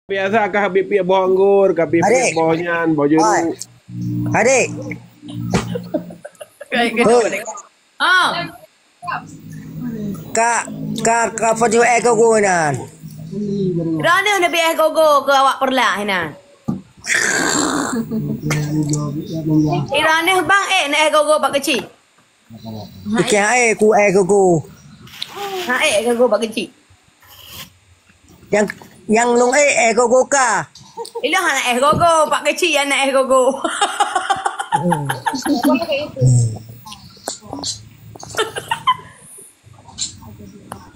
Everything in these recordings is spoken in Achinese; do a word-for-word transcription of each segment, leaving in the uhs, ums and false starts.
Biasa ka habéh piek boh anggur, ka habéh piek boh nyan, boh jeruk. Adik. Hei. Oh. Ka, ka, ka peue jeuet éh gogo nan? Droeneuh neubi éh gogo keu awak peureulak hinan. Droeneuh bang éh na éh gogo bak keuchik. Iké hai ku éh gogo. Ha éh gogo bak keuchik. Nyang, nyang lôn éh, éh gogo ka. Ilôn hana éh gogo, pak keuchik nyang na éh gogo.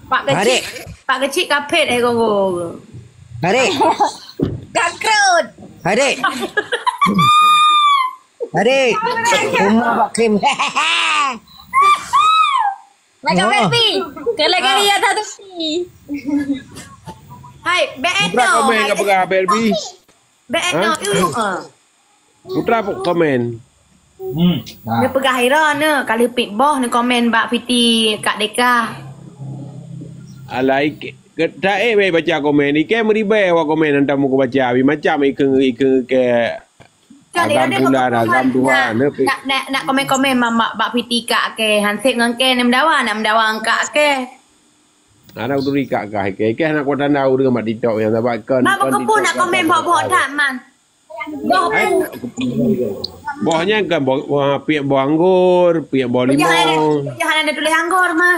Pak keuchik, pak keuchik ka phét éh gogo. Adik. Kangkrut. Adik. Adik. Uma Pak Kim. Nak kat Barbie. Kalau kali ya satu si. Hai, bek Putra komen ka peugah Barbie. Bek Ha? Eno, iu, ah. Putra pu-, komen. Hmm. Nah. Dia peugah Ira ni, kali pik boh ni komen bak Fiti Kak Deka. Alai ke, ke, tak eh, baca komen. Iké meribèe wa komen hantam muka baca. Abi macam ikeng, ikeng ke Kan agam dia ada bulan, keputusan agam Tuhan, nak, eh, nak, nak, nak komen-komen mak, mak, bak Fiti kak ke. Hansip ngon ke, nak mendawa, nak mendawa ngon kak ke. Anak duri kak kah ke. Ke anak kuat tanda urang mak TikTok yang sabar kan. Mak, kan bekepu nak komen bak-bak tak, Man? Boh Eh, boh nyan kan boh, boh, piek boh anggur, piek boh limau. Jangan ada tulis anggur, mah.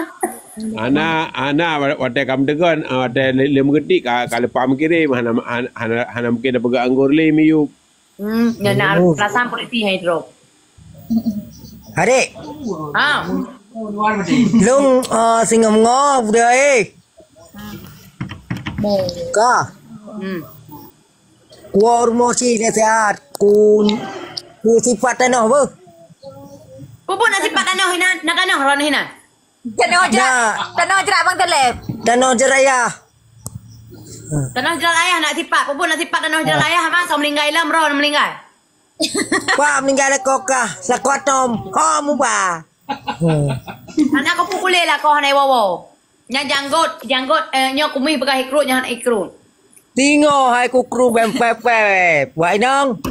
Anak, anak, watèe kam tegon, watèe lé, lé meugetik, ka, ka leupah meukirim, hana, hana, hana, hana mungkin ada peugah anggur lé miyup. Hmm, nyan na alasan politik hai drop. Adik. Ha. Lôn, ah, singoh mengoh buda eh. Ka. Hmm. Kuah rumoh si dia sehat. Ku, ku sifat tanoh beuh. Pupuk nak sifat tanoh hinan, nak tanoh ron hinan. Tanoh jerak, tanoh jerak Bang Teleb. Tanoh jerak ya. Tanoh jerak ayah nak sipat, peue nak sipat tanoh jerak ayah, abang ka meuninggai lom, roh meuninggai. Pak meuninggai lakoe kah, lakoe atom. Ho muba. Anak kau pukul lah kau hana wowo. Nya janggot, janggot, eh, nyo kumih peugah ikrut, nyo hana ikrut. Tingo hai kukru bem pepe. Wah inong.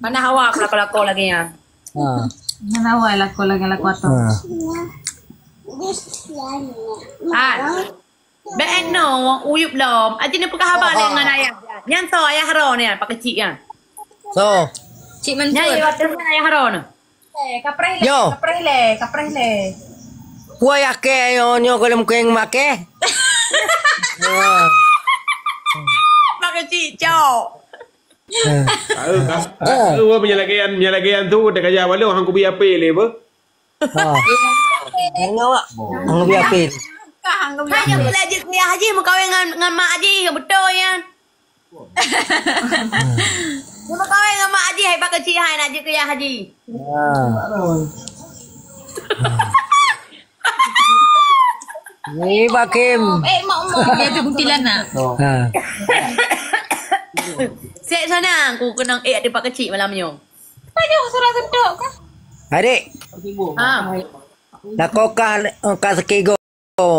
Mana hawa aku lako-lako lagi ya. Ha. Mana hawa lako lagi lako atom. Ha. Ah. Bek no, uyup lom. Aji ni peugah haba lé ngon ayah. Nyan so ayah ro ni, pak kecik kan. So. Cik Mansur. Nyan ya waktu ayah ro ni. Eh, kapreh lé, Yo. Kapreh lé, kapreh lé. Puai akeh nyo, nyo golom keng make. Pak kecik cok. Tahu, tahu, tahu, menyalagian, menyalagian tu, dia kerja walau hang kubi api lé, apa? Ha. Tengok, Wak. Hang kubi api. Hai, yang boleh aja kuliah haji, mau kawin dengan, dengan mak haji, yang betul ya. Mau kawin dengan mak haji, hai, pak kecik, hai, nak aja kuliah haji. Ha. Ni Bakim. Eh, mak, mak. Dia tu kuntilanak. Ha. Sek sana, aku kenang eh, ada pak kecik malam nyo. Banyak surat sentuk kah? Adik. Ha. Lakoe ka, ka sekigo,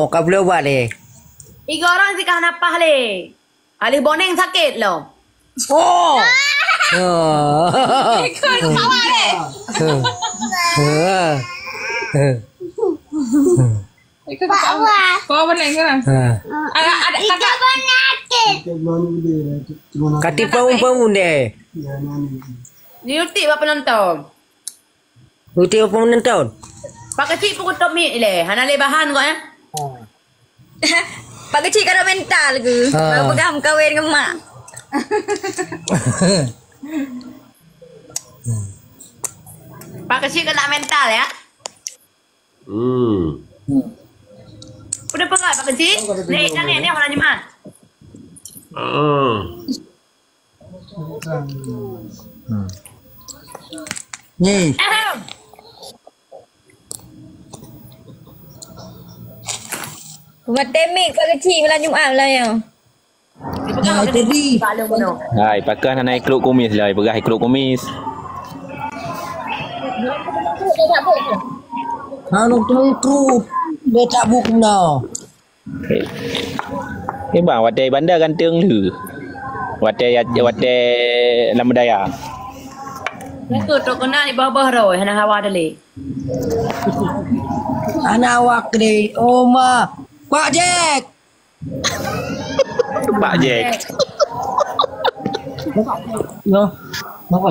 ka bloe ubat lé. Tiga orang sih kah napah lé. Alih boneng sakit lo. Oh. Oh. Ikut kawan lé. Ikut kawan. Kawan boneng kan? Ha. Ada, ada, ada. Kati paun-paun deh. Ni utik bak penonton. Uti apa menonton? Pak kecik pun kutok mik lé. Hana lé bahan kok, eh. Pak kecik kada mental ke? Ha. Baru pegang kawin dengan mak. Pak kecik kena mental ya. Hmm. Udah pegat pak kecik? Ni ikan ni, ni orang Jumat. Ah. Hmm. Ni. Rumah temik pak kecik malam Jumat lah ya. Hai, pakai hana ikruk kumis lah, peugah ikruk kumis. Hana tungku, dia tak buk no. Eh, eh, bang, watèe bandar ganteng lé. Watèe ya, watèe lam budaya. Nyan keuh trok keunan di bawah-bawah roi, hana hawa dalek. Hana hawa keudeh, oma. Pak Jack! Pak Jack. Yo, apa?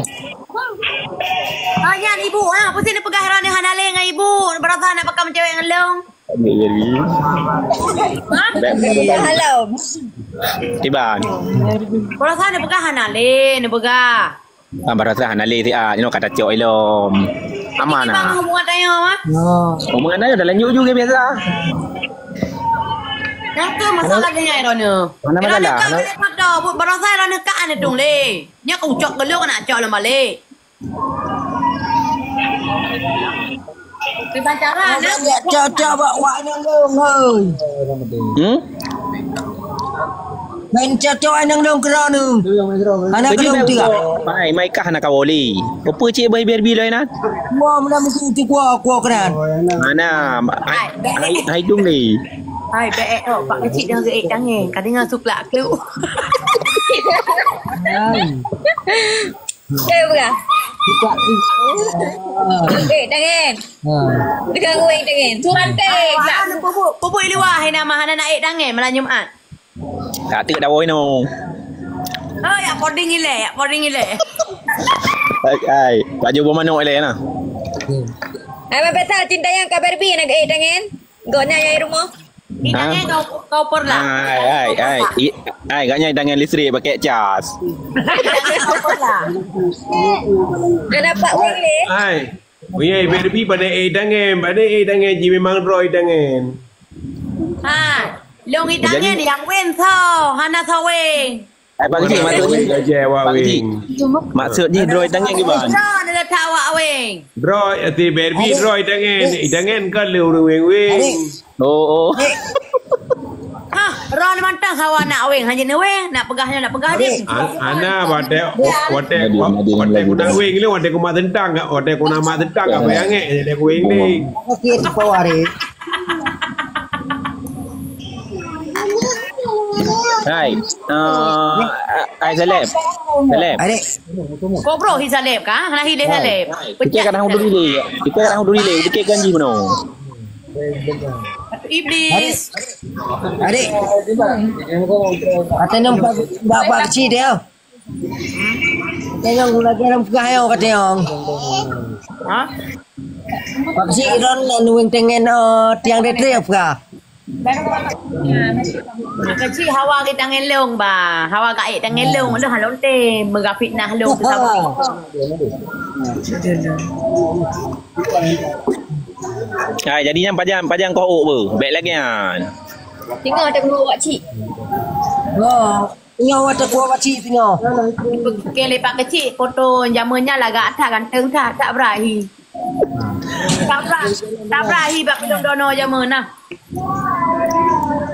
Oh, nyan ibu, ha, peue sih neupeugah droeneuh hana lé ngon ibu, beurasa na pakam cewek ngon lôn. Halo. Tiban. Beurasa neupeugah hana lé, neupeugah. Ah, beurasa hana lé siat, inoe ka tacok ilom. Aman ah. Hubungan tanyoe, ah. Hubungan tanyoe dah lanjut juga biasa. Nyang tu masalah dia, Rona. Mana masalah? Rona tak boleh kata, buat beurasa Rona ka aneuk dong lé. Nyak ucok geulok nak cok lom balik. Kiban cara, nak? Cok-cok bak wak nang dong, hei. Hmm? Main cok-cok nang dong keudroe nyoe. Anak keudroe tiga. Mai, mai kah anak kawoli. Apa cik bai biar bilai nan? Wah, mana mesti tu kuah, kuah keran. Mana? Hai, hai, hai dong ni. Hai, bek, oh, Pak Kecik dah geek tangan. Kadang suplak kluk. Hai. Saya pegang. Eh, tangan. Ha. Pegang kueh tangan. Surat teh. Pupuk, pupuk di luar, hai nama, hana nak ek tangan malam Jumat. Tak teuk dah woi no. Oh, yak poding ilek, yak poding ilek. Hai, hai. Baju boh manok ilek nah. Hai, Mak Faisal, cinta yang ka Barbie nak ek tangan. Gona yang rumah. Di tangan kau, kau pernah. Hai, hai, hai. I, hai, agaknya tangan listrik pakai cas. Di tangan kau pernah. Dah dapat weng leh. Hai. Wei, Barbie pada eh tangan, pada eh tangan ji memang droe tangan. Ha, long i tangan yang wen so, hana so weng. Hai, Pak Kecik, maksud jih, gajah awak Pak Kecik, weng. Maksud jih droe tangan kiban? Droe ni letak awak weng. Droe, ati Barbie, droe tangan. I tangan kan le ureueng weng-weng. Oh, oh. Ha, droe ni mantang hawa nak weng, hanya ni weng, nak peugah nyoe, nak peugah dia. An-, ana watèe, watèe, watèe ku nak weng le, watèe ku mak tentang, watèe ku nak mak tentang, apa yang ngek, jadi aku weng ni. Okey, tu power ni. Hai, eh, hai Saleb. Saleb. Adik. Kobro hi Saleb ka? Hana hi lé Saleb. Hai. Kita kadang udah dulu. Kita kadang udah dulu. Kita ganji mano? Iblis. Adik. Kata nang bak, bak, bak kecil dia. Tengok lagi orang peugah yo kata yang. Ha? Pak kecil ron nang nuwing tengen, eh, tiang detri apa? Kecil hawa kita ngelong ba, hawa ka ek tangelong dah halon te mega fitnah long tu sawa. Hai, jadi nyan pajan, pajan kau uk bu, bek lagi an. Tinggal tak guru wak cik. Wah, tinggal wak tak guru wak cik tinggal. Pakai lepak kecil, foto zaman nyan lagak that, ganteng that, tak berahi. Tabrak, tabrak hi bak pilon dono jameun nah.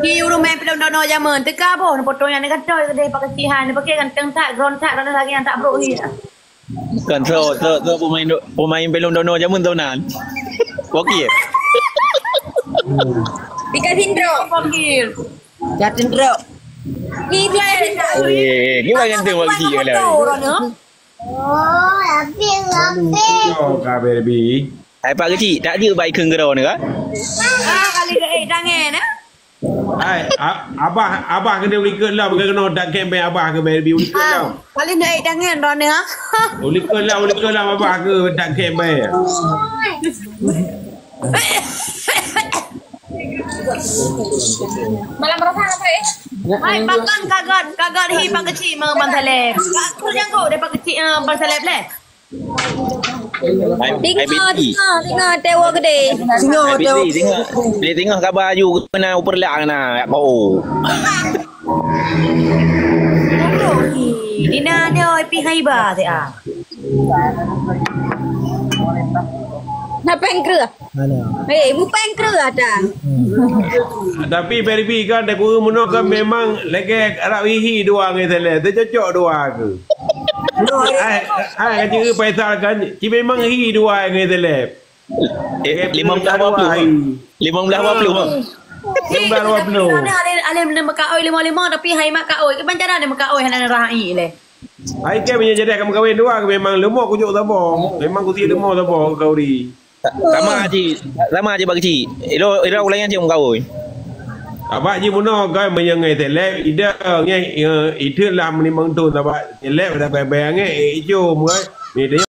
Hi ureueng main pilon dono jameun. Teuka boh, neupotong nyang neukatoe keudeh bak keucihan. Neupake ganteng that, gron that, gron that lagèe nyang tak brok hi. Kan so, so, so pemain do-, pemain pilon dono jameun tu nan. Okey. Tingkat sindro. Okey. Kat sindro. Ni dia. Eh, ni bagi ganteng bak keuci lah. Oh, tapi, tapi. Oh, ka Barbie. Hai Pak Keuchik, tak jeuet bai kheun keudroe ni ka? Ah, kali gaéh tangai na. Hai, a-, abah, abah keuneuk ulikot lom, keunoe dak kempe abah keu Barbie ulikot lom. Kali gaéh tangai droe ni ha. Ulikot lom, ulikot lom abah keu dak kempe. Malam berapa apa eh? Hai, pakon kagot, kagot hi Pak Keuchik meuban saleb. Aku jago deh Pak Keuchik, eh, ban saleb leh. Hai, hai, Binti. Tengok, tengok, tengok, tengok, tengok. Hai, Binti, tengok. Boleh tengok kabar aju kena uperlak kena, ya, kau. Dina ni, oi, pi haiba, teh, ah. Nak pengkreuh. Hana. Eh, mupeng kreuh dah. Hmm. Tapi Barbie kan, dak ureueng meunoe kan memang lagèe Arab hi dua ngon Saleh. Teucocok dua ke? Ai, ai, kata Faisal kan, ci memang hi dua ngon Saleh. Eh, lima belas dua puluh, ha? Lima belas dua puluh, ha? Limong belas dua puluh. Alèh, alèh, alèh meukaôi lima-lima, tapi hai mak kaôi. Kiban cara dia meukaôi hana rahai leh. Hai ke punya jadi kamu kahwin dua, memang leumô kujok saboh. Memang kusi leumô saboh kauri. Sama cit, sama cit bak kecil. Ilo, ilo ulangan cit meukaôi. Abak ji bunoe kan meunyoe ngai seleb, ida ngai, eh, iteun lah meunimong thon, abak seleb dah bayang-bayang ngai, eh, ijom kan. Ni dia